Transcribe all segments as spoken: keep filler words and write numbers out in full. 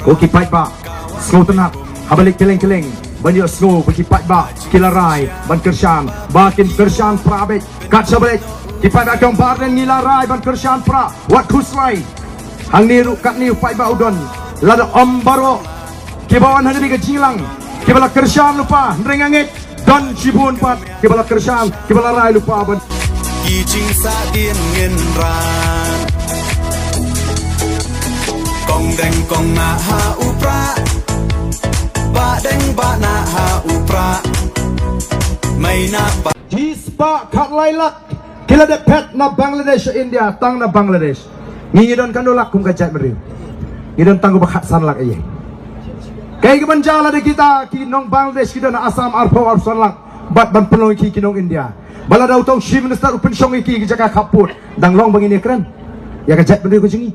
Ko ki paidbah, sngewtynnat, haba leit kylleng kylleng ban ïohsngew ba ki paidbah ki la rai ban kyrshan, ba kin kyrshan pra beit. Kat shaba leit, ki paidbah ki ong ba ardent ngi la rai ban kyrshan pra, wat khuslai. Hangne ruh katne u paidbah u don, lada ym baroh kiba wan ha kane ka jingïalang kiba la kyrshan lypa, hynrei nga ngeit don shibun pat kiba la kyrshan, kiba la rai lypa ban. Ki jingsahdien ngin ran. Kong deng kong nah ha u pra. Bah deng bah nah ha u pra. Mai nah bah. Shispah khatlai lak ki la dep phet na Bangladesh sha India, tang na Bangladesh. Ngi, ngi don katno lak kum ka jaitbynriew? Ngi don tang kumba khatsan lak ïa. Kaei kaban jia lada kita ki nong Bangladesh ki don ha Assam arphew arphew san lak bad ban pynlong ïa ki ki nong India? Ba lada uta u Chief Minister u pynshong ïa ki ki jaka khappud, dang long ba ngin ïakren ïa ka jaitbynriew ka jong ngi?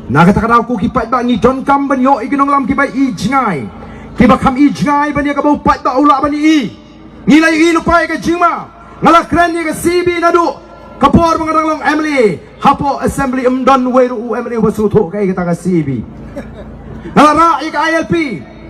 Na kata ka daw ko ki paidbah, ngi donkam ban ïoh ïa ki nongïalam kiba i jngai, kiba kham i jngai ban ïa kaba u paidbah u lah ban i. Ngi la ïohi lypa ïa ka jingma. Nga la kren ïa ka C A B naduh ka por ba nga dang long M L A. Hapoh Assembly ym don wei ruh u M L A uba sngewthuh kaei kata ka C A B. Nga la rah ïa ka I L P,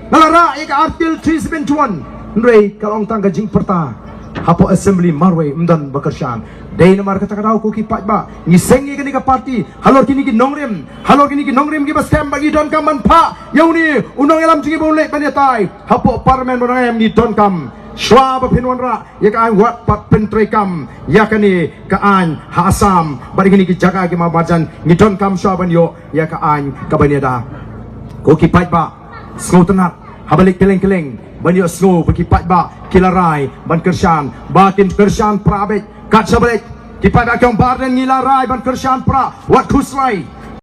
nga la rah ïa ka Article three seven one, hynrei ka long tang ka jingpyrta hapoh Assembly marwei, ym don ba kyrshan. Dei namar kata ka daw ko ki paidbah, ngi seng ïa kane ka party halor kine ki nongrim, halor kine ki nongrim kiba skhem, ba ngi donkam ban phah ïa une u nongïalam jong ngi ba un leit ban ïatai hapoh Parliament ba nang em. Ngi donkam shuwa ba phin wanrah ïa ka aiñ, wat pat pyntreikam ïa kane ka aiñ ha Assam bad ïa kine ki jaka ki ma marjan. Ngi donkam shuwa ban ïoh ïa ka aiñ kaban ïada. Ko ki paidbah, sngewtynnat, haba leit kylleng kylleng ban ïohsngew ba ki paidbah ki la rai ban kyrshan, ba kin kyrshan pra beit. Kat shaba leit, ki paidbah ki ong ba ardent ngi la rai ban kyrshan pra, wat khuslai.